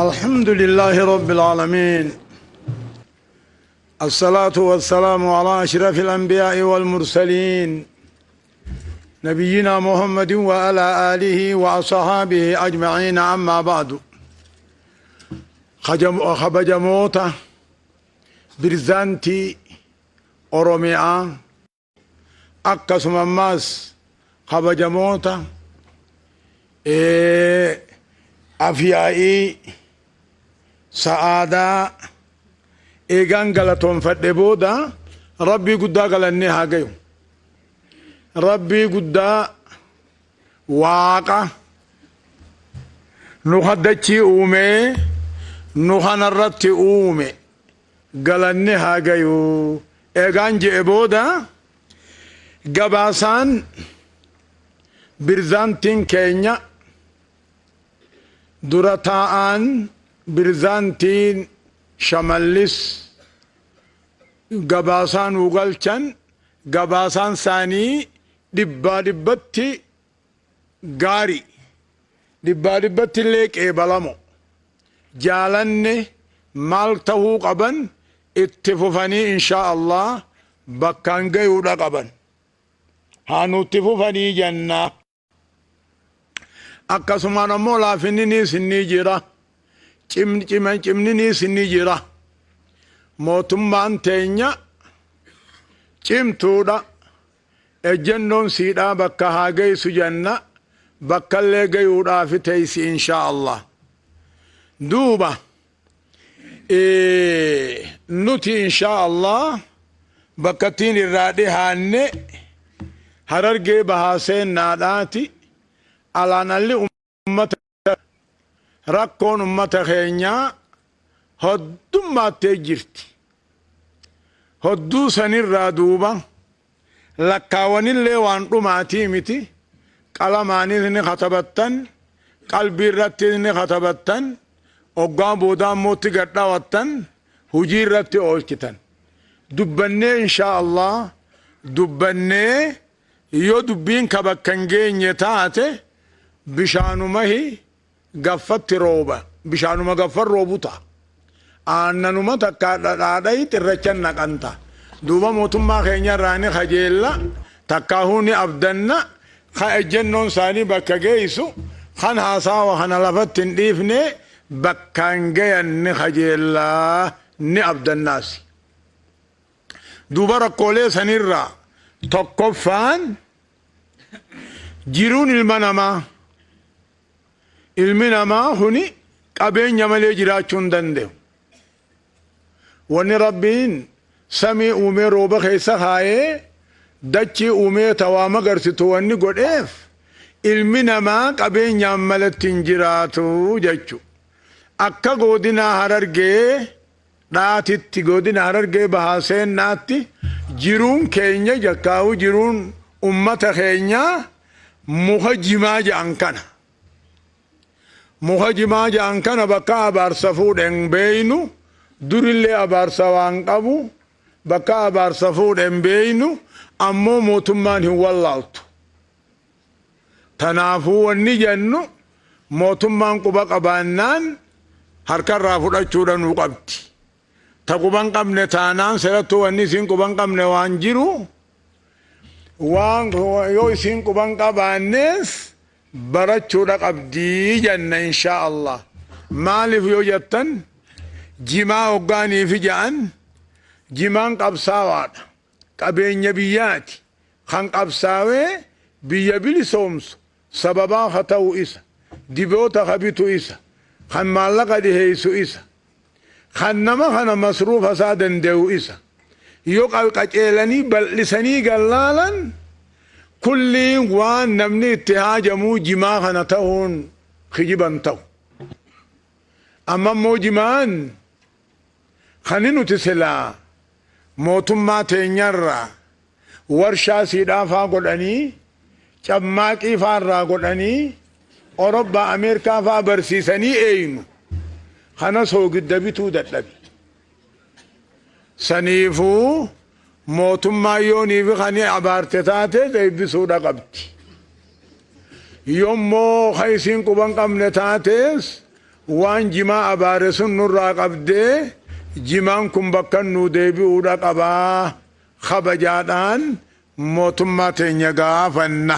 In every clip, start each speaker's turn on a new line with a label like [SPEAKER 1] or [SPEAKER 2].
[SPEAKER 1] الحمد لله رب العالمين، الصلاة والسلام على أشرف الأنبياء والمرسلين، نبينا محمد وعلى آله وأصحابه أجمعين، أما بعد. Kabajamoota pirezidaantii Oromiyaa, akkasuma ammaas kabajamoota afyaa'ii sa'aadaa, eegaan galatoonfadhe booda, Rabbii guddaa galannee haa gayu. Rabbii guddaa, Waaqa nu haddachii uumee nu kanarratti uume galanne haa gayu. Eegaan je'e booda, gabaasaan pirezidaantiin keenya, dura taa'aan pirezidaantiin Shamallis, gabaasaa nuu galchan, gabaasaan isaanii dhibbaa dhibbatti gaarii, dhibbaa dhibbatti illee qeebalamo. Jaalanne maal tahuu qaban, itti fufanii inshaa Allah bakkaan gayuudha qaban, haa nutti fufanii jennaa. Akkasumaan ammoo laafinniniis ni jira, cimniniis ni jira. Mootummaan teenya cimtuudha, ejjennoon siidhaa bakka haa geessu jenna, bakkallee gayuudhaaf teessi inshaa Allah. Duuba nuti inshaa Allah bakkattiin irraa dhihaanne Harargee Bahaa seennaadhaati. Alaan alli ummata rakkoon ummata keenyaa hoddummaattee jirti. Hodduu sanirraa duuba lakkaawanillee waan dhumaatii miti. Qalamaanis ni katabattan, qalbii irrattis ni katabattan, oggaa boodaa immoo itti gadhaawattan, hujii irratti oolchitan. Dubbannee inshaa Allah dubbannee, yoo dubbiin ka bakka hin geenye taate, bishaanumahi gaffatti rooba, bishaanuma gaffan roobu ta'a, aannanuma takka dhadhaadhayi xirracha naqanta. Duuba mootummaa keenya irraa ni kajeella, takkaahuu ni abdanna. Ka ejjennoon isaanii bakka geessu kan haasawa kana lafatti hin dhiifne bakkaan gayan ni kajeellaa, ni abdannaasi. Duuba rakkoolee sanirraa tokkoffaan jiruun ilma namaa, ilmi namaa kuni qabeenya malee jiraachuu hin danda'u. Wanni Rabbiin samii uumee rooba keessa kaayee, dachii uumee tawaa magarsitu wanni godheef, ilmi namaa qabeenyaan malatti hin jiraatu jechu. Akka godinaa Harargee dhaatitti, godina Harargee Bahaa seennaatti, jiruun keenya jakkaa'u, jiruun ummata keenyaa muka jimaa jedhan kana. Muka jimaa jedhan kana bakka abaarsa fuudhen beeynu, durillee abaarsa waan qabu bakka abaarsa fuudhen beeynu, ammoo mootummaan hin wallaaltu. Tanaafuu wanni jennu, mootummaan quba qabaannaan harkarraa fudhachuudha nuu qabdi. Ta quban qabne taanaan, serattuu wanni isiin quban qabne waan jiru, waan yoo isiin quban qabaannees barachuudha qabdii jenna inshaa Allah. Maaliif yoo jettan, jimaa hoggaaniifi ja'an, jimaan qabsaawaadha. Qabeenya biyyaati. Kan qabsaawee biyya bilisoomsu sababaa ka ta'u isa. Diboota ka bitu isa. Kan maallaqa dhiheessu isa. Kan nama kana masruufa isaa danda'u isa. Yoo qaceelanii bal'isanii gallaalan, kulliin waan namni itti haajamuu jimaa kana ta'uun kijiban ta'u. Amma immoo jimaan kan nuti silaa mootummaa teenyarraa warshaa siidhaa faa godhanii, cammaaqii faa irraa godhanii, Orobbaa Ameerikaa faa barsiisanii eeynu kana soogidda bituu dadhabe. Saniifuu mootummaa yoonii fi kan abaarte taate eebbisuudha qabdi. Yommoo ka isiin quban qabne taates waan jimaa abaare sun nurraa qabdee jimaan kun bakka nuu deebi'uudha qabaa kabajaadhaan mootummaa teenya gaafanna.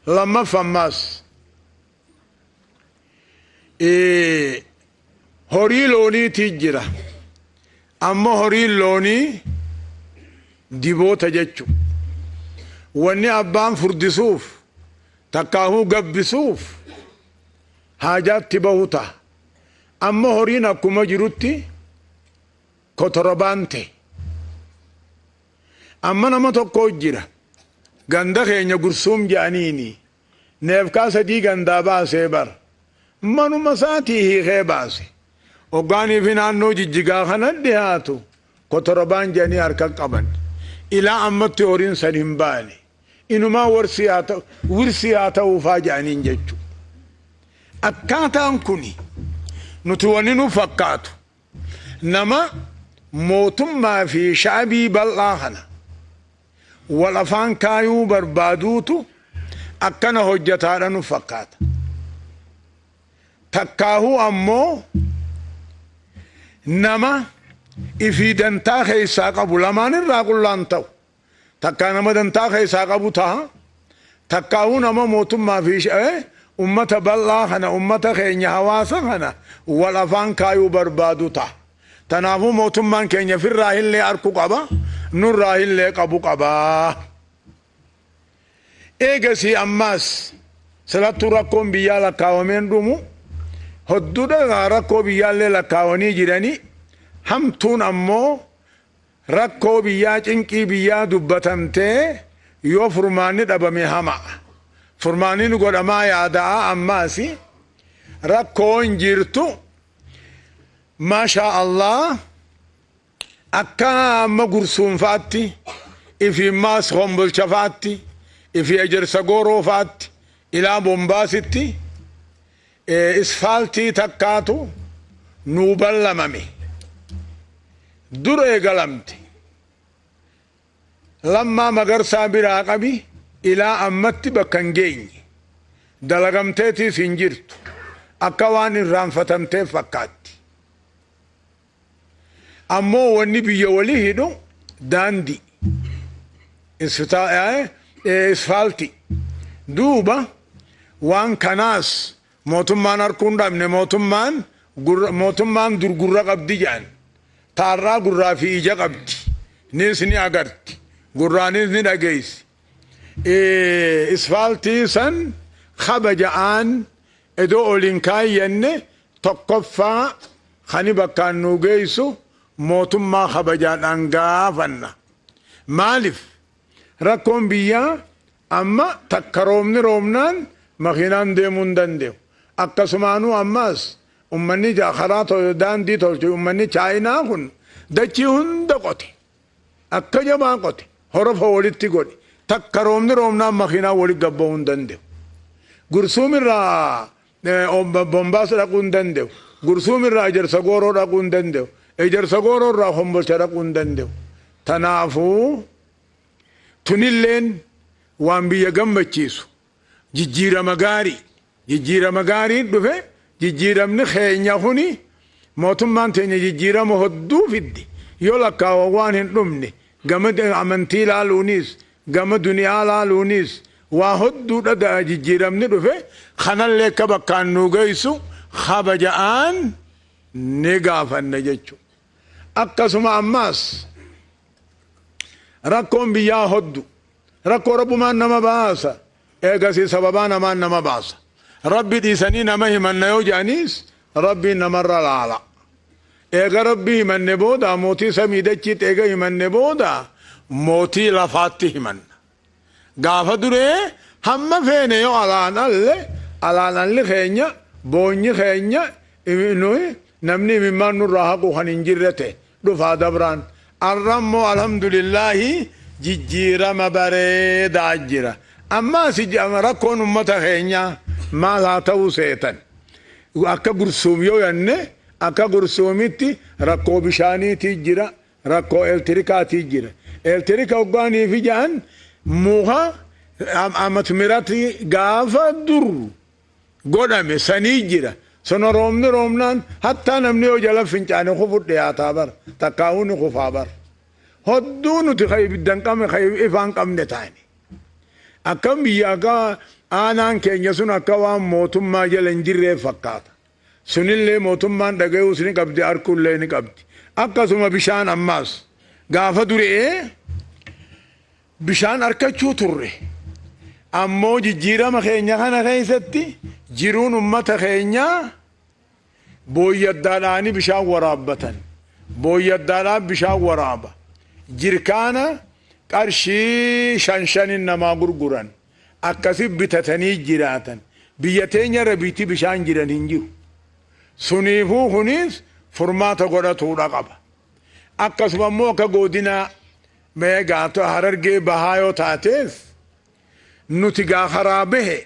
[SPEAKER 1] Lammaffammaas horii looniitii jira. Amma horiin loonii diboota jechu. Wanni abbaan furdisuuf takkaahuu gabbisuuf haajaatti bahu ta'a. Amma horiin akkuma jirutti kotorobaan ta'e. Amma nama tokko jira. Ganda keenya Gursuum jedhaniini. Neefkaa 3 gandaa baasee bar. Manuma isaatii hiikee baase. Hoggaanii fi naannoo Jijjigaa kana dhihaatu kotorobaan jedhanii harka qaban. Ilaa ammatti horiin san hin baane. Inumaa warsii haa ta'u, wirsii haa ta'uufaa jedhaniin jechuudha. Akkaataan kuni nuti wanni nu fakkaatu nama mootummaa fi sha'abii bal'aa kana wal afaan kaayuu barbaaduutu akkana hojjataadha nu fakkaata. Takkaahuu ammoo nama ifii dantaa keessaa qabu lamaan irraa qullaan ta'u. Takkaa nama dantaa keessaa qabu taha. Takkaahuu nama mootummaa fi ummata bal'aa kana ummata keenya hawaasa kana wal afaan kaayuu barbaadu taha. Tanaafuu mootummaan keenya firraa hillee arku qaba, nurraa hillee qabu qaba. Eegasii ammaas silattuu rakkoon biyyaa lakkaawameen dhumu hodduudha rakkoo biyyaallee lakkaawanii jiranii hamtuun ammoo Rakkoo biyyaa cinqii biyyaa dubbatamtee yoo furmaanni dhabame hama'a. Furmaanni ni godhamaa yaada'a ammaasi rakkoon jirtu maashaa Allah akka amma Gursuun fa'atti ifi maas Kombolcha fa'atti ifi Ejersa Gooroo fa'atti ilaa Bombaasitti isfaaltii takkaatu nuu ballamame. Dur eegalamte. Lammaa Magarsaa biraa qabi ilaa ammatti bakka hin geenye. Dalagamteetiis hin jirtu. Akka waan irraanfatamteef fakkaatti. Ammoo wanni biyya wali hidhu daandii. Isfaaltii. Duuba waan kanaas mootummaan harkuu hin dhabne mootummaan mootummaan dur gurra qabdi jedhan. Taarraa gurraa fi ija qabdi. Nis ni agarti. Gurraanis ni dhageessi. Isfaaltii san kabaja'aan edoo ol hin kaayyanne tokkoffaa kani bakkaan nuu geessu mootummaa kabajaadhaan gaafanna. Maalif rakkoon biyyaa amma takka roobni roobnaan makiinaan deemuu hin dande'u. Akkasumaanuu ammaas ummanni karaa daandii tolche ummanni Chaayinaa kun dachii hunda qote. Akka jabaa qote horofa walitti godhe takka roobni roobnaan makiinaan walitti gabba'uu hin dande'u. Gursuum irraa Bombaas dhaquu hin dande'u. Gursuum irraa Ejersa Gooroo dhaquu hin dande'u. Ejersa Gooroo irraa Kombolcha dhaquu hin dande'u. Tanaafuu tunilleen waan biyya gammachiisu jijjiirama gaarii jijjiirama gaarii dhufe jijjiiramni keenya kuni mootummaan teenya jijjiirama hodduu fidde yoo lakkaawan waan hin dhumne gama amantii laaluunis gama duniyaa laaluunis waa hodduudha jijjiiramni dhufe kanallee akka bakkaan nuu geessu kabaja'aan ni gaafanna jechuudha. Akkasuma ammaas rakkoon biyyaa hoddu rakkoo rabbumaan nama baasa eegasii sababaa namaan nama baasa. Rabbi dhiisanii nama himanna yoo jedhaniis rabbiin namarra laala. Eega rabbi himanne booda mootii samii dachiitti eega himanne booda mootii lafaatti himanna. Gaafa duree hamma feene yoo alaan alle alaan alli keenya boonyi keenya nuyi namni imimmaan nurraa haqu kan hin jirre ta'e dhufaa dabraan. Arra immoo alhamdulillaahi jijjiirama bareedaa jira. Ammaas rakkoon ummata keenyaa maal haa ta'uu seetan. Akka Gursuum yoo yanne akka Gursuumitti rakkoo bishaaniitii jira. Rakkoo eeltirikaatii jira. Eeltirika hoggaaniifi ja'an muka Amat mirati gaafa dur godhame sanii jira. Sono roobni roobnaan hattaa namni yoo jala fincaane kufu dhiyaataa bar, takkaa'uu ni kufaa bar. Hodduu nuti ka ibidda hin qabne, ka ifaa hin qabne taane. Akkam biyya akka aanaan keenya sun akka waan mootummaa jala hin jirree fakkaata. Sunillee mootummaan dhagayuus ni qabdi, arkuullee ni qabdi. Akkasuma bishaan ammaas gaafa dure'ee bishaan arkachuu turre. Ammoo jijjiirama keenya kana keessatti jiruun ummata keenyaa booyyaddaadhaanii bishaan waraabbatan. Booyyaddaadhaan bishaan waraaba. Jirkaana qarshii shan shanin namaa gurguran. Akkasi bitatanii jiraatan. Biyya teenya irra biitti bishaan jiran hin jiru. Suniifuu kunis furmaata godhatuudha qaba. Akkasuma immoo akka godinaa mee gaatoo Harargee Bahaa yoo taatees, nuti gaa karaa bahe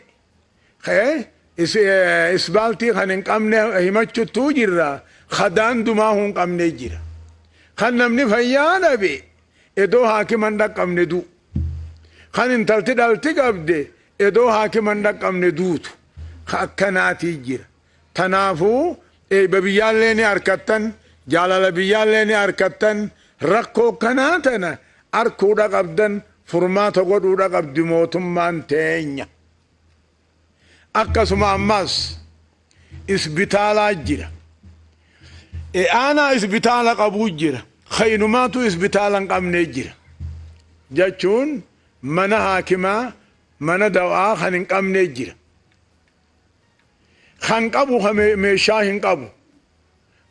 [SPEAKER 1] isbaaltii kan hin qabne himachuttuu jirra, kadaandumaa hin qabne jira. Kan namni fayyaa dhabe edoo haakima hin dhaqqabne du'u. Kan intalti dhalti qabde edoo haakima hin dhaqqabne duutu. Akkanaatii jira. Tanaafuu eebba biyyaallee ni harkattan, jaalala biyyaallee ni harkattan, rakkoo kanaa tana arkuudha qabdan, furmaata godhuudha qabdi mootummaan teenya. Akkasuma ammas isbitaalaa jira. Aanaa isbitaala qabuu jira. Kainumaatu isbitaala hin qabne jira. Jechuun mana haakimaa, mana dawaa kan hin qabne jira. Kan qabu meeshaa hin qabu.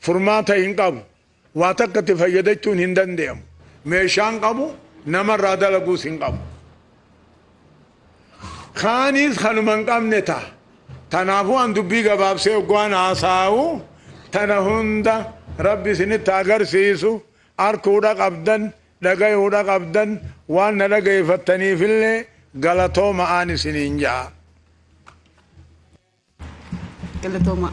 [SPEAKER 1] Furmaata hin qabu. Waa takka itti fayyadachuun hin danda'amu. Meeshaan qabu, namarraa dalaguus hin qabu. Kaanis kanuma hin qabne ta'a. Tanaafuu an dubbii gabaabsee hoggaan haasa'u, tana hunda Rabbi isinitti agarsiisu, arkuudha qabdan, dhagayuudha qabdan. Waan na dhageeffattaniifillee galatooma aan isiniin ja'a.
[SPEAKER 2] Galatooma.